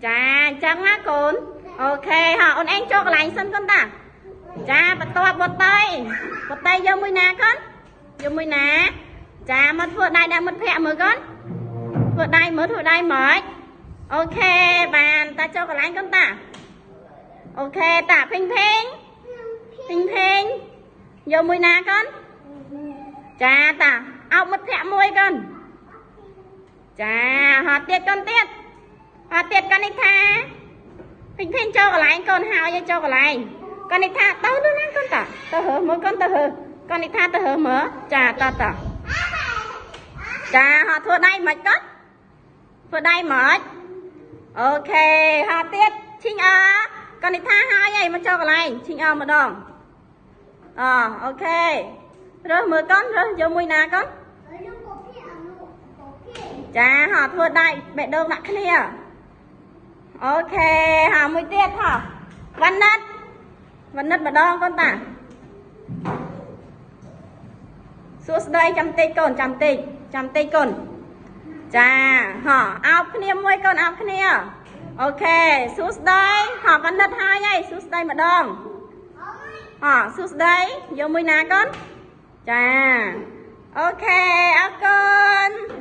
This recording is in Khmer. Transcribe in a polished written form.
ចាអញ្ចឹងណាកូន OK ហ่ะអូនឯងចូលកន្លែងសិនកូនតាចាបន្ទាប់បតៃបតៃយកមួយណាកូនយកមួយណាចាមកធ្វើដៃដាក់មិត្តភ័ក្ដិមើលកូនធ្វើដៃមើលធ្វើដៃម៉េច OK បានតាចូលកន្លែងកូនតា OK តាភីងភីងភីងភីងយកមួយណាកូនចាតាអោបមិត្តភ័ក្ដិមួយកូនចាហត់ទៀតកូនទៀតហត់ទៀតកូននេះថាភីងភីងចូលកន្លែងកូនហើយចូលកន្លែងកូននេះថាទៅនោះណាកូនតាទៅរើមើលកូនទៅរើកូននេះថាទៅរើមើលចាតតចាហត់ធ្វើដៃមិនកូនធ្វើដៃម៉េច OK ហត់ទៀតឈីងអកូននេះថាហើយហើយមកចូលកន្លែងឈីងអម្ដងអ OK រើសមើលកូនរើសយកមួយណាកូនចាហ่าធ្វើដៃបេះដូងដាក់គ្នា OK ហាមួយទៀតហ่าវណ្ណិតវណ្ណិតម្ដងកូនតាសួស្ដីចាំតិចកូនចាំតិចចាំតិចកូនចាហ่าអោបគ្នាមួយកូនអោបគ្នា OK សួស្ដីហ่าវណ្ណិតហើយហើយសួស្ដីម្ដងហ่าសួស្ដីយកមួយណាកូនចា OK អរគុណ។